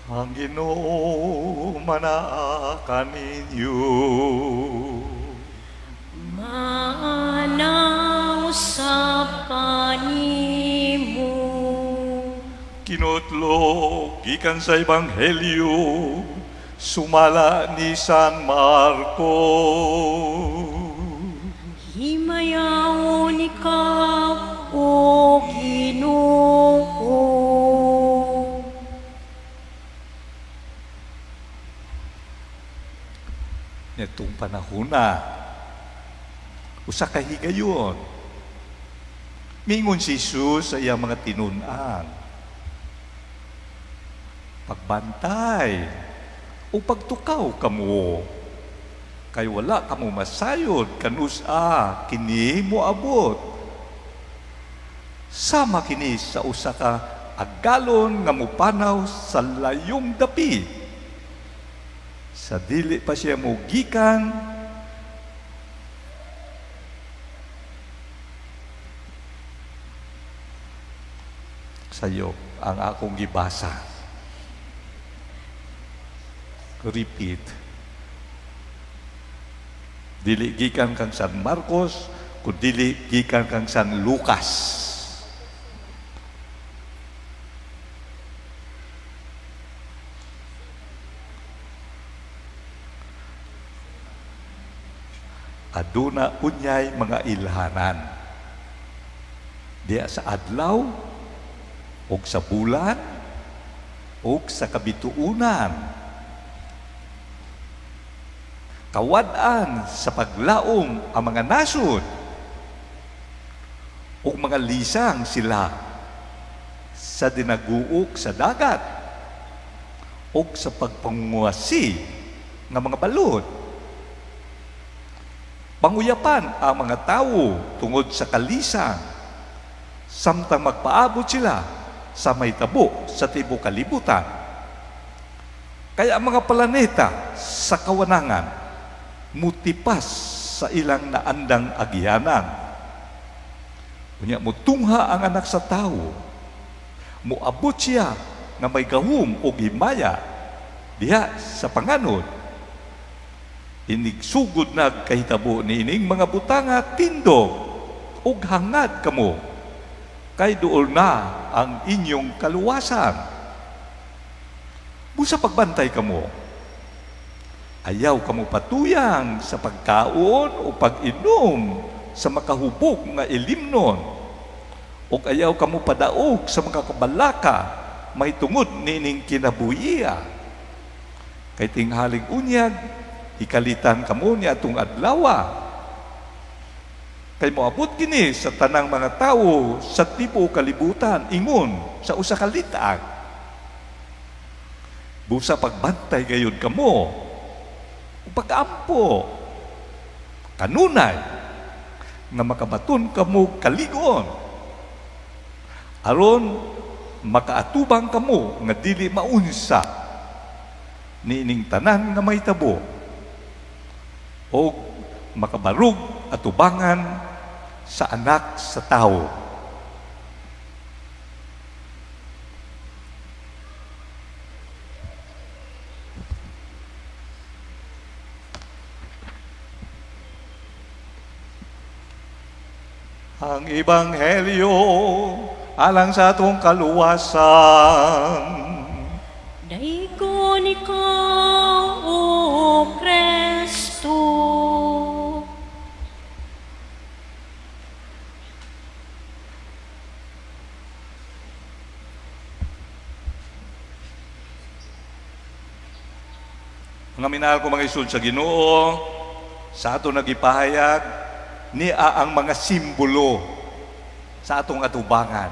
Ang Ginoo manaa kaninyo. Maana usab kanimo. Kinutlo gikan sa Ebanghelyo sumala ni San Marcos. Himayaon ikaw, O Ginoo. Nitong panahona, usa ka higayon, mingon si Jesus sa iyang mga tinun-an, "Pagbantay o pagtukaw kamo, kay wala kamo masayod kanus-a kini moabot. Sama kini sa usa ka agalon nga mopanaw sa layong dapi. Sa dili pa siya mogikan sayo ang akong gibasa." Repeat. Dili gikan kang San Marcos, kun dili gikan kang San Lucas. Aduna unyay mga ilhanan. Diya sa adlaw, og sa bulan, og sa kabituunan. Kawad-an sa paglaom ang mga nasod, ug mga lisang sila sa dinaguok sa dagat, ug sa pagpanguwasi nga mga balod. Panguyapan ang mga tawo tungod sa kalisang, samtang magpaabot sila sa mahitabo sa tibuok kalibutan. Kaya ang mga planeta sa kawanangan mutipas sa ilang naandang agianan. Unya mutungha ang Anak sa Tawo, muabot siya nga may gahum o himaya diha sa panganod. Inigsugod na kahitabo niining mga butanga, tindog ug hangad kamo, kay duol na ang inyong kaluwasan. Busa pagbantay kamo. Ayaw kamo patuyang sa pagkaon o pag-inom sa makahubog nga ilimnon. O ayaw kamo padaog sa mga kabalaka mahitungod niining kinabuhia. Kay tinghaling unyag, ikalitan kamo ni atong adlawa. Kay moabot kini sa tanang mga tawo sa tibuok kalibutan ingon sa usa ka lit-ag. Busa pagbantay gayud kamo ug pag-ampo kanunay nga makabaton kamo kaligon, aron makaatubang kamo nga dili maunsa niining tanan nga mahitabo og makabarug atubangan sa Anak sa Tawo. Ang Ebanghelyo alang sa atong kaluwasan. Daygon ikaw, O Kristo. Mga minahal ko mga isod sa Ginoo, sa ato nagipahayag niya ang mga simbolo sa atong atubangan,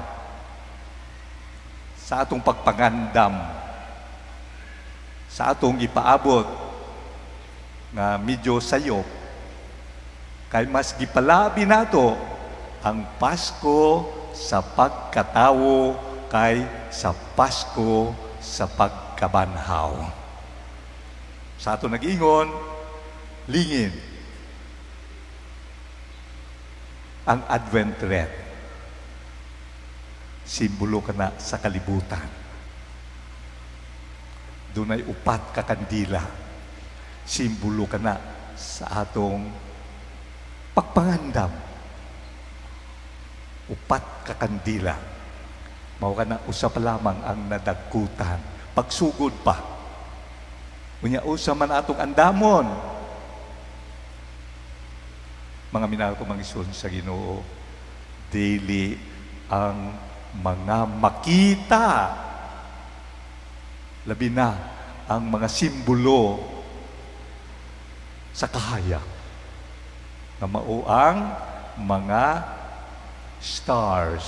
sa atong pagpangandam, sa atong ipaabot nga medyo sayop, kay mas gipalabi nato ang Pasko sa pagkatawo kay sa Pasko sa pagkabanhaw. Sa ato nag-ingon, lingin ang Advent wreath. Simbolo kana sa kalibutan. Dunay upat ka kandila. Simbolo kana sa atong pagpangandam. Upat ka kandila. Mao kana usa pa lamang ang nadagkutan. Pagsugod pa. Unya usa man atong andamon. Mga minahal ko mga igsoon sa Ginoo, dili ang mga makita, labi na ang mga simbolo sa kahayag na mao ang mga stars,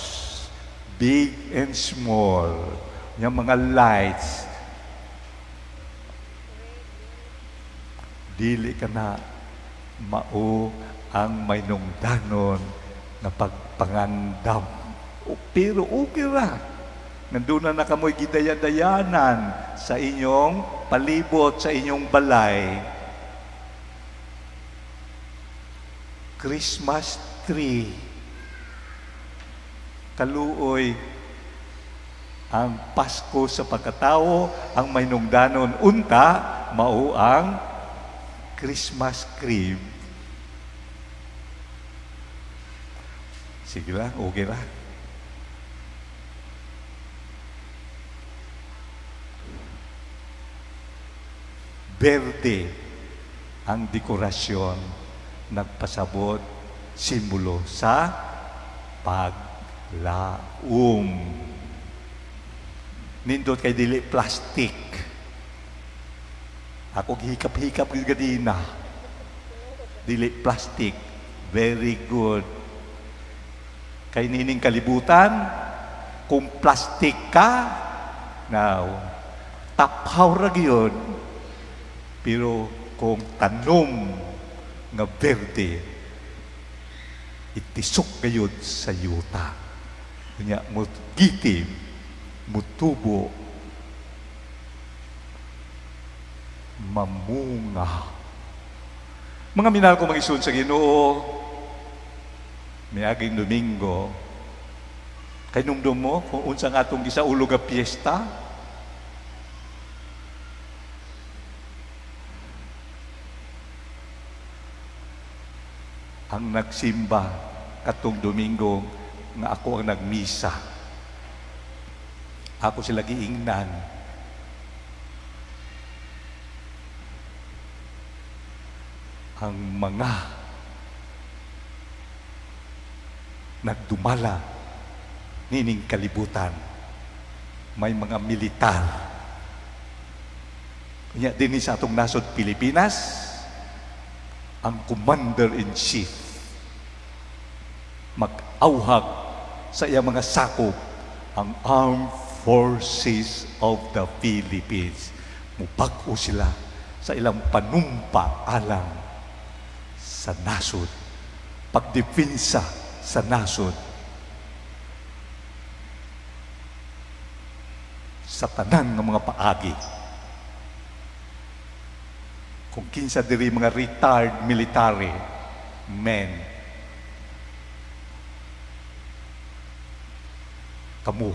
big and small, yung mga lights. Dili kana mao ang mahinungdanon na pagpangandam. O, pero okay ra. Nandun na kamoy gidaya-dayanan sa inyong palibot, sa inyong balay. Christmas tree. Kaluoy ang Pasko sa pagkatao, ang mahinungdanon unta, mao ang Christmas crib. Sige lang, okay lang. Berde ang dekorasyon, nagpasabot, simbolo sa paglaom. Nindot kay dili plastic. Ako hikap-hikap gyud ganina. Dili plastic. Very good. Kay nining kalibutan, kung plastic ka, now, taphaw ra gyud. Pero kung tanom nga berde, itisok gayud sa yuta. Unya mo gitim, mutubo, mamunga. Mga minahal ko mga igsoon sa Ginoo, miaging Domingo, kay numdum mo kung unsang atong gisaulog nga piyesta? Ang nagsimba katong Domingo nga ako ang nagmisa. Ako sila giingnan. Ang mga nagdumala nining kalibutan, may mga militar. Kanya dinhi sa atong nasod Pilipinas, ang Commander-in-Chief mag-awhag sa iyang mga sakop, ang Armed Forces of the Philippines. Mubag-o sila sa ilang panumpa alang sa nasod, pagdepensa sa nasod, sa tanan ng mga paagi. Kung kinsa diri mga retired military men, kamo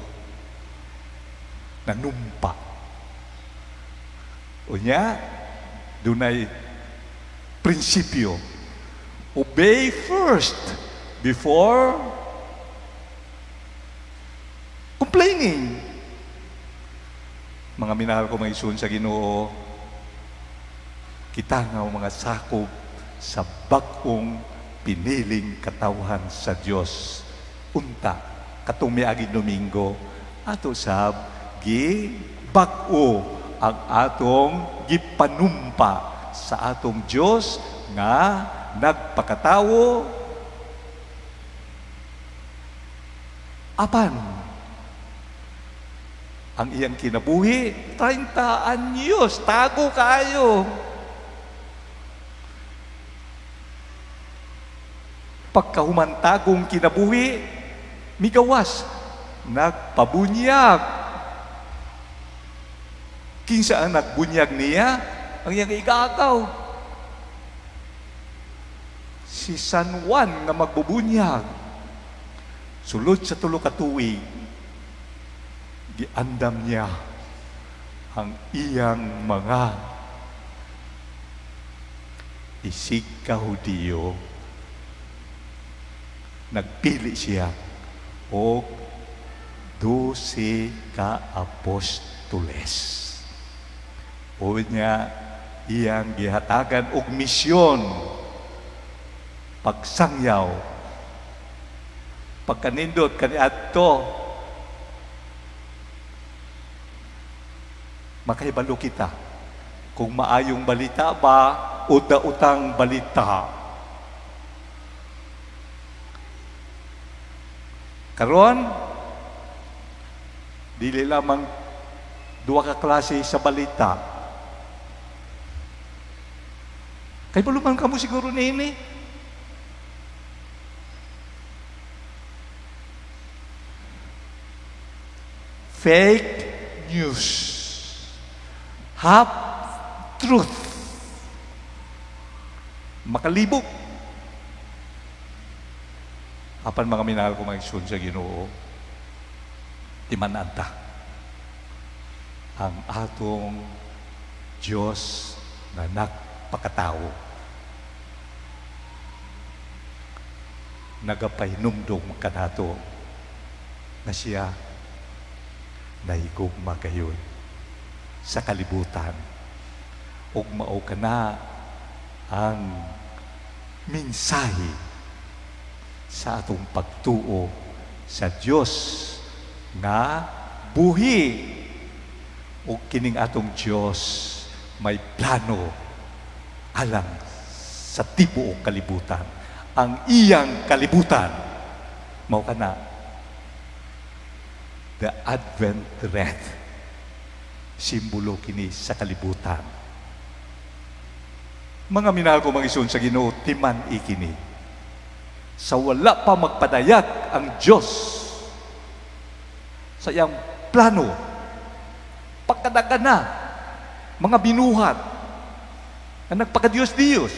nanumpa. Unya, dunay prinsipyo. Obey first before complaining. Mga minahal ko mga igsoon sa Ginoo, kita nga mga sakop sa bag-ong piniling katawhan sa Dios. Unta, katong miaging Domingo, ato sab gi bag-o ang atong gipanumpa sa atong Dios nga nagpakatawo apan ang iyang kinabuhi, 30 anyos, tago kayo. Pagkahumantagong kinabuhi, migawas, nagpabunyag. Kinsa ang nagbunyag niya? Ang iyang igagaw. Si San Juan nga magbubunyag. Sulod sa 3 ka tuig, giandam niya Ang iyang mga isig ka Hudiyo, nagpili siya og 12 ka apostoles. O niya iyang gihatagan og misyon, pagsangyaw, pagkanindot kaniadto. Makahibalo kita kung maayong balita ba o daotang balita. Karon, dili lamang duha ka klase sa balita. Kay man kamo siguro niini. Fake news. Half truth. Makalibok. Apan, mga minahal ko mga igsoon sa Ginoo, timan-an ta ang atong Diyos na nagpakatao. Nagapahinumdum kanato na siya nahigugma gayud sa kalibutan ug mao kana ang mensahe sa atong pagtuo sa Dios nga buhi, ug kining atong Dios may plano alang sa tibuok kalibutan, ang iyang kalibutan. Mao kana the Advent wreath, simbolo kini sa kalibutan. Mga minahal ko mga igsoon sa Ginoo, timan-i kini. Sa wala pa magpadayag ang Diyos sa iyang plano, pagkadagan na, mga binuhat, na nagpaka-Diyos-Diyos.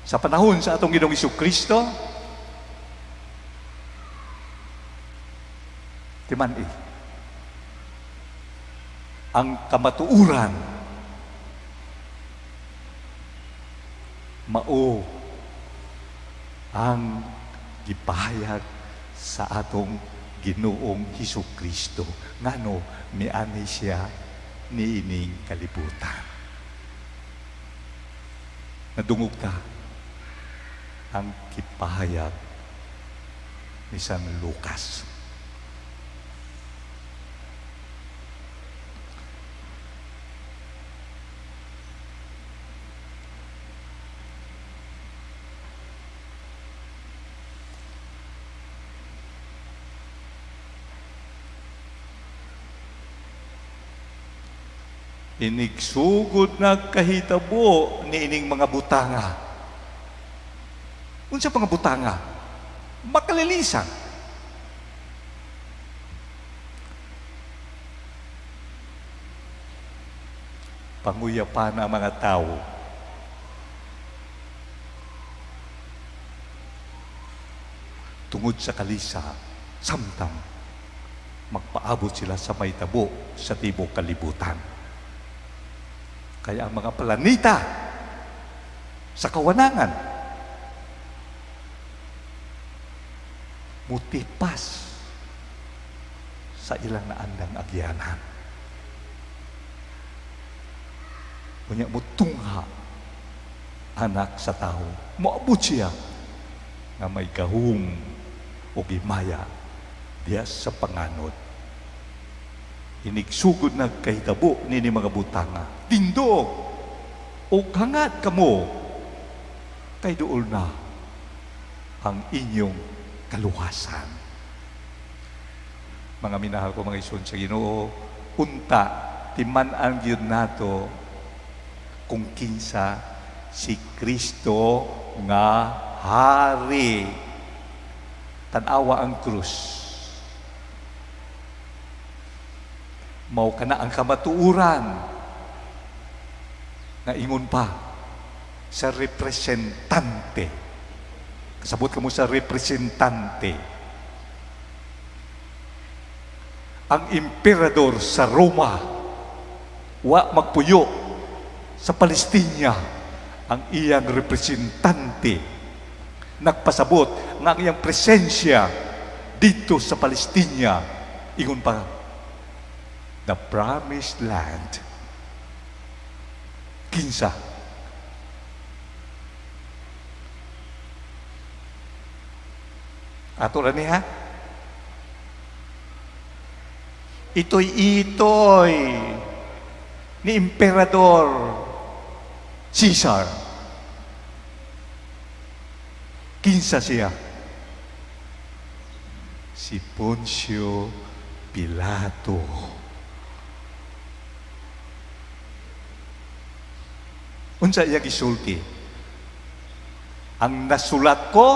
Sa panahon sa atong Ginoong Kristo, timan-i ang kamatuuran mao ang gipahayag sa atong Ginoong Hesus Kristo, ngano miani siya niining kalibutan. Nadungog ta ang gipahayag ni San Lucas. Inigsugod nagkahitabo niining mga butanga. Unsa mga butanga? Makalilisan. Panguyapan ang mga tao. Tungod sa kalisa, samtang magpaabot sila sa mahitabo sa tibok kalibutan. Kaya ang mga planeta sa kawanangan mutipas sa ilang naandang agyanan. Unya mutungha anak sa tao. Moabot siya nga may gahom o gimaya diya sa panganod. Inigsugod na kahitabo nini mga butanga. Tindog o hangad kamo kay duol na ang inyong kaluwasan. Mga minahal ko mga igsoon sa Ginoo, unta timan-an gyud nato kung kinsa si Kristo nga hari. Tan-awa ang krus. Mao kana ang kamatuoran nga ingon pa sa representante Kasabot kamo sa representante. Ang emperador sa Roma wa magpuyo sa Palestina. Ang iyang representante nagpasabot nga ang iyang presensya dito sa Palestina, ingon pa, the promised land. Kinsa? Ato ra ni, ha? Itoy-itoy ni Emperador Caesar. Kinsa siya? Si Poncio Pilato. Unsa iya gisulti? Ang nasulat ko,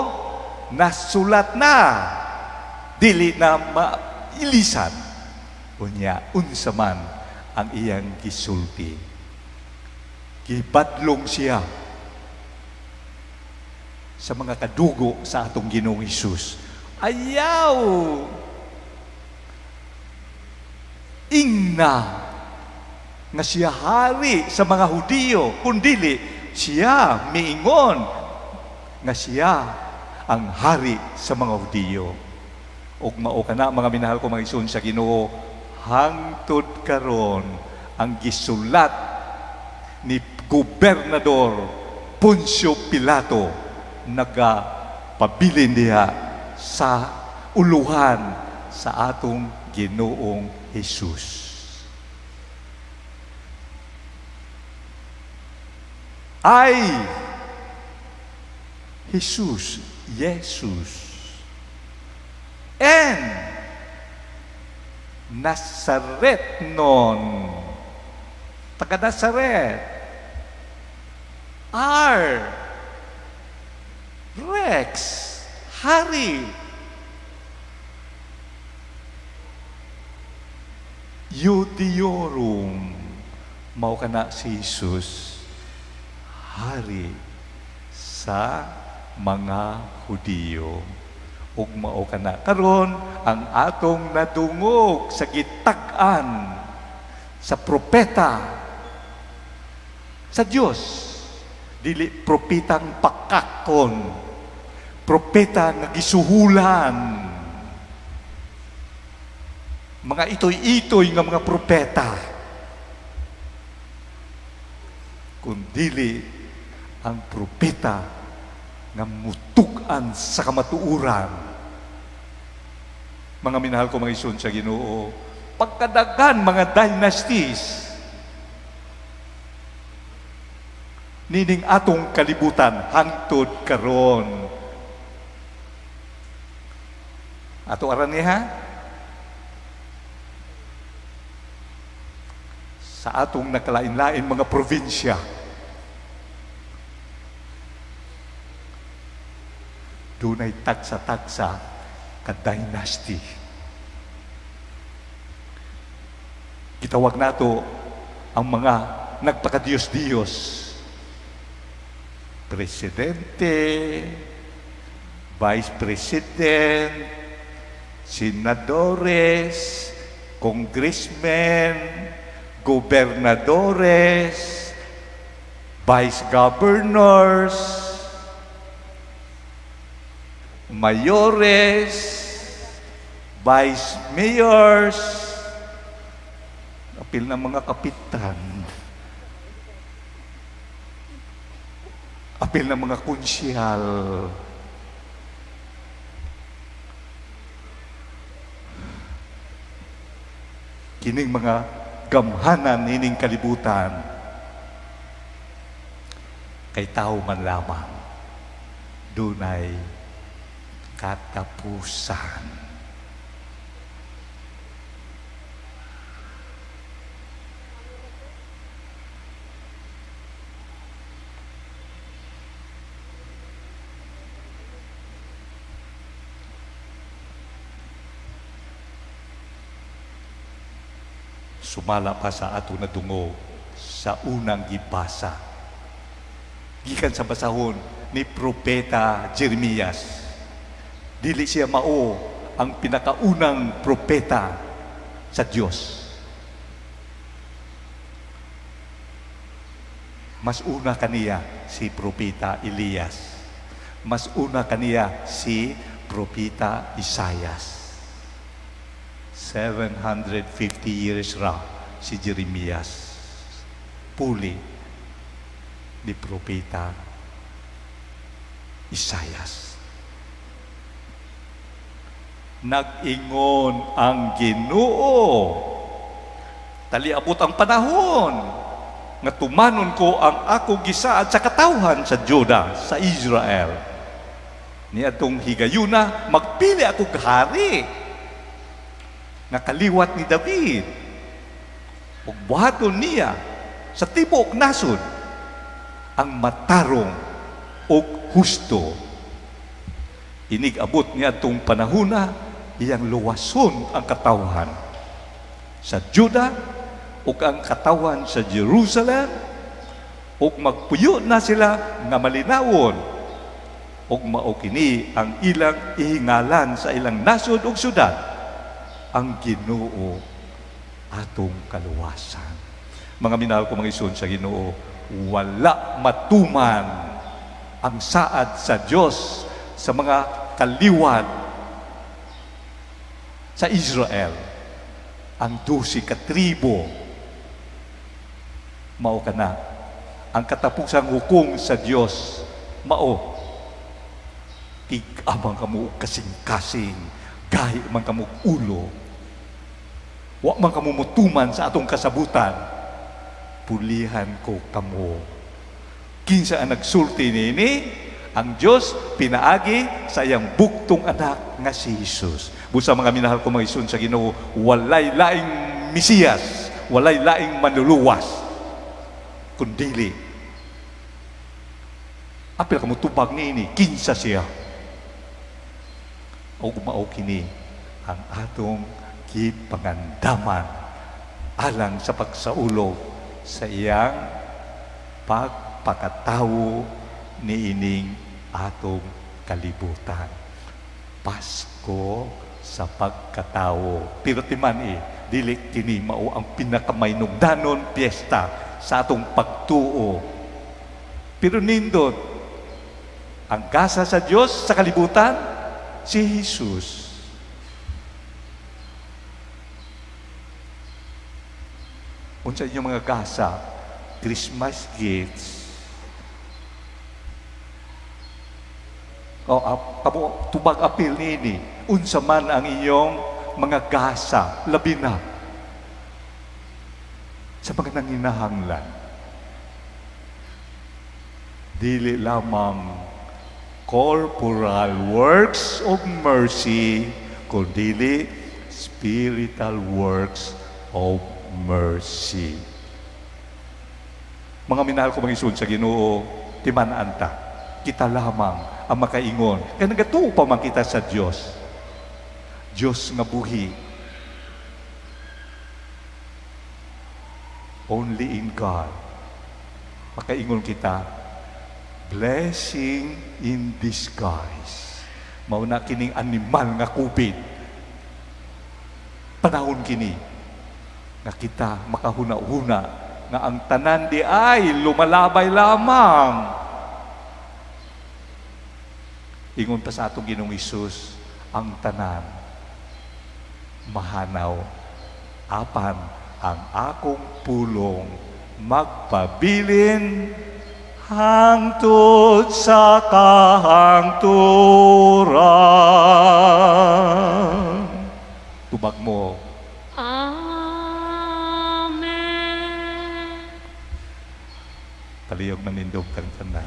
nasulat na. Dili na mailisan. Unya, unsa man ang iyang gisulti. Gibadlong siya sa mga kadugo sa atong Ginoong Hesus. Ayaw! Ingna nga siya hari sa mga Hudiyo, kundili siya miingon nga siya ang hari sa mga Hudiyo. Ug mao kana, mga minahal ko mga igsoon sa Ginoo, hangtod karon ang gisulat ni Gobernador Poncio Pilato nagapabilin diha sa uluhan sa atong Ginoong Hesus. Ay Jesus, Jesus. And Nazaretnon. Taga Nazaret. R. Rex. Hari. Iudaeorum. Mao kana si Jesus, hari sa mga Hudiyo. Ug mao kana karon ang atong nadungog sa gitag-an sa propeta sa Dios, dili propetang pakakon, propeta nga gisuhulan, mga itoy-itoy nga mga propeta, kundili ang propeta nga mutug-an sa kamatuoran. Mga minahal ko mga igsoon sa Ginoo, pagkadagan mga dynasties nining atong kalibutan hangtod karon. Ato aran niya sa atong nakalain-lain mga probinsya. Dunay tagsa-tagsa ka dynasty. Gitawag nato ang mga nagpakadiyos-diyos. Presidente, Vice President, senadores, congressmen, gobernadores, vice governors, mayores, vice mayors, apil ng mga kapitan, apil ng mga konsyal, kining mga gamhanan ining kalibutan kay tao man lamang, dunay katapusan. Sumala pa sa ato nadungog sa unang gibasa. Gikan sa basahon ni Propeta Jeremias. Dili siya mao ang pinakaunang propeta sa Dios. Mas una kaniya si Propeta Elias. Mas una kaniya si Propeta Isaias. 750 years ra si Jeremias. Puli ni Propeta Isaias. Nag-ingon ang Ginoo. Tali abot ang panahon nga tumanon ko ang ako gisaad sa katawhan sa Juda, sa Israel. Niadtong higayuna, magpili ako hari nga kaliwat ni David. Ug buhaton niya sa tibuok nasod ang matarong ug husto. Inig abot niadtong panahona, iyang luwason ang katawhan sa Juda ug ang katawhan sa Jerusalem, ug magpuyo na sila nga malinawon, ug mao kini ang ilang ihingalan sa ilang nasod ug syudad, ang Ginoo atong kaluwasan. Mga minahal ko mga igsoon sa Ginoo, wala matuman ang saad sa Dios sa mga kaliwat sa Israel, ang 12 ka tribo. Mao kana ang katapusang hukom sa Dios, mao tig-a man kamo og kasing-kasing, gahi man kamo og ulo, wa man kamo mutuman sa atong kasabutan, pulihan ko kamo. Kinsa ang nagsulti niini? Ang Dios pinaagi sa iyang buktong anak nga si Jesus. Busa, mga minahal ko mga igsoon sa Ginoo, walay laing Mesiyas, walay laing manluluwas kundili apil kamo tubag niini, kinsa siya? Ug mao kini ang atong gipangandaman alang sa pagsaulog sa iyang pagpakatawo niining atong kalibutan. Pasko sa pagkatawo. Pero timan eh, dili kini mao ang pinakamahinungdanon piyesta sa atong pagtuo. Pero nindot, ang gasa sa Dios sa kalibutan, si Jesus. Unsa inyong mga gasa? Christmas gifts. O, kamo, tubag apil niini. Unsa man ang inyong mga gasa, labi na sa mga nanginahanglan. Dili lamang corporal works of mercy, kundili spiritual works of mercy. Mga minahal ko mga igsoon sa Ginoo, timan-an ta. Kita lamang ang makaingon. Kaya nagatuo pa man kita sa Dios. Dios nga buhi. Only in God. Makaingon kita, blessing in disguise. Mao na kining animal nga COVID. Panahon kini nga kita makahuna-huna nga ang tanan di ay lumalabay lamang. Ingon pa sa atong Ginoong Hesus, ang tanan mahanaw, apan ang akong pulong magpabilin hangtod sa kahangturan. Tubag mo. Amen. Palihog manindog kang tanan.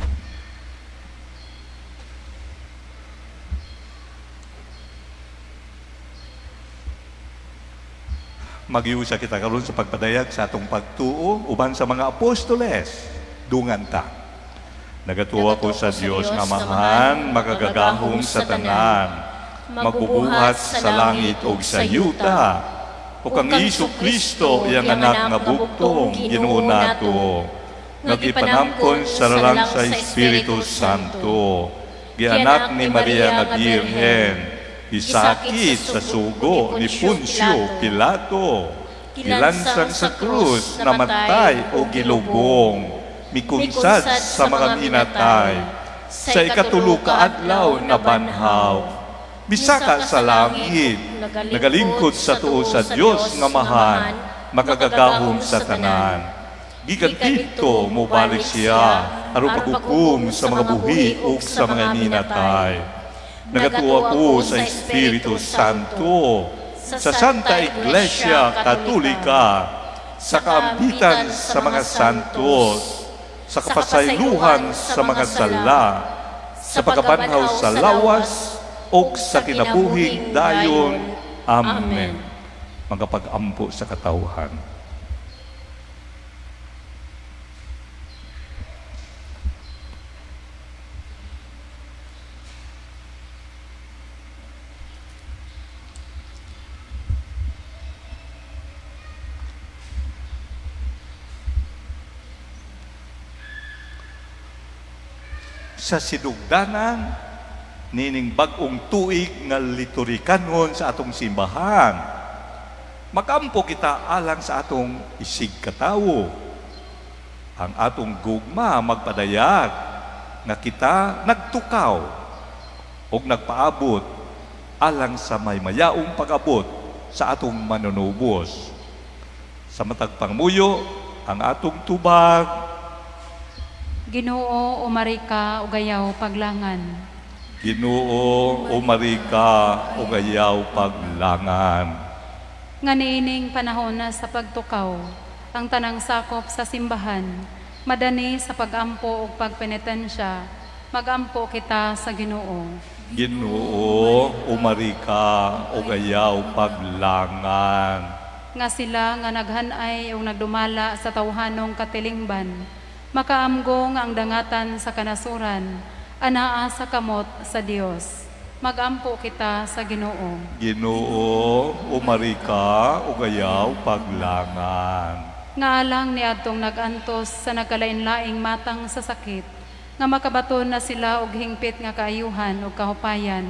Magiusa kita karon sa pagpadayag sa atong pagtuo uban sa mga apostoles. Dungan ta. Nagatuo ako sa Dios nga Amahan, makagagahom sa tanan, magbubuhat sa langit ug sa yuta, ug kang Hesus Kristo, iyang anak nga bugtong, Ginoo nato, Nga gipanangkon sa lalang sa Espiritu Santo, gianak ni Maria nga Birhen, gisakit sa sugo ni Poncio Pilato, gilansang sa krus, namatay o gilubong, mikunsad sa mga minatay, sa ikatulo ka adlaw nabanhaw, misaka sa langit, nagalingkod sa tuo sa Dios nga Amahan, makagagahom sa tanan. Gikan didto mobalik siya aron paghukom sa mga buhi ug sa mga minatay. Nagatuo ako sa Espiritu Santo, sa Santa Iglesia Katolika, sa kaambitan sa mga santos, sa kapasaylohan sa mga sala, sa pagkabanhaw sa lawas, ug sa kinabuhing dayon. Amen. Mga pag-ampo sa katawhan. Sa sinugdanan nining bag-ong tuig nga liturhikanon sa atong simbahan, makampo kita alang sa atong isig katawo. Ang atong gugma magpadayag nga kita nagtukaw ug nagpaabot alang sa maymayaong pag-abot sa atong manunubos. Sa matag pangmuyo, ang atong tubag: Ginoo, umari ka ug ayaw paglangan. Ginoo, umari ka ug ayaw paglangan. Nga niining panahon na sa pagtukaw, ang tanang sakop sa simbahan, madani sa pagampo ug pagpenitensya, magampo kita sa Ginoo. Ginoo, umari ka ug ayaw paglangan. Nga sila nga naghanay ug nagdumala sa tawhanong katilingban, makaamgong ang dangatan sa kanasuran, anaa sa kamot sa Dios. Magampo kita sa Ginoo. Ginoo, umari ka ug ayaw paglangan. Nga alang niadtong nag-antos sa nagkalain-laing matang sa sakit, nga makabaton na sila og hingpit nga kaayuhan ug kahupayan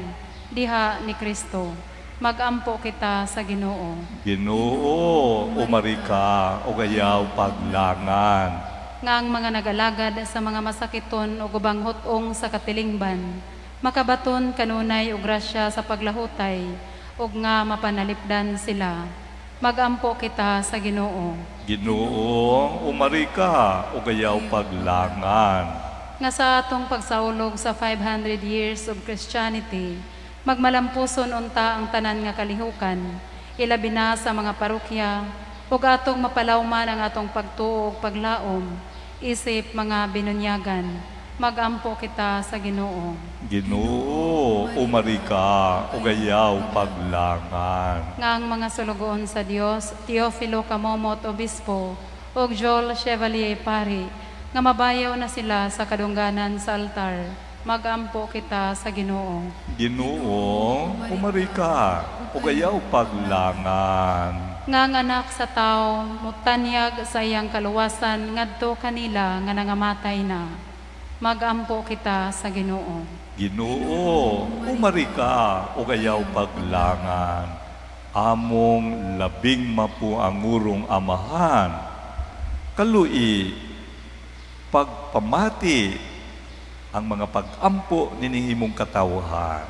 diha ni Kristo. Magampo kita sa Ginoo. Ginoo, umari ka ug ayaw paglangan. Nga ang mga nagalagad sa mga masakiton ug ubang hut-ong sa katilingban, makabaton kanunay og grasya sa paglahutay ug nga mapanalipdan sila. Magampo kita sa Ginoo. Ginoo, umari ka ug ayaw paglangan. Nga sa atong pagsaulog sa 500 years of Christianity, magmalampuson unta ang tanan nga kalihukan, ilabi na sa mga parokya, ug atong mapalawman ang atong pagtuo ug paglaom, isip mga binunyagan. Magampo kita sa Ginoo. Ginoo, umari ka ug ayaw paglangan. Nga ang mga sulugoon sa Dios, Teofilo Camomot Obispo ug Joel Chevalier Pari, nga mabayaw na sila sa kadungganan sa altar. Magampo kita sa Ginoo. Ginoo, umari ka ug ayaw paglangan. Nga ang anak sa tao mutanyag sa iyang kaluwasan ngadto kanila nga nangamatay na. Magampo kita sa Ginoo. Ginoo, umari ka ug ayaw paglangan. Among labing mapuangurong Amahan, kalui pagpamati ang mga pag-ampo nining imong katawhan.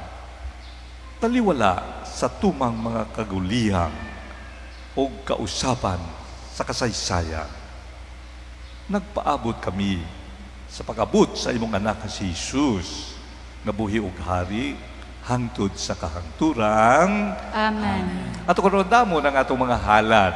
Taliwala sa tumang mga kagulihang o kausaban sa kasaysayan. Nagpaabot kami sa pag-abot sa imong anak nga si Jesus, nga buhi ug hari hangtod sa kahangturan. Amen. Ato karon damo ng atong mga halad.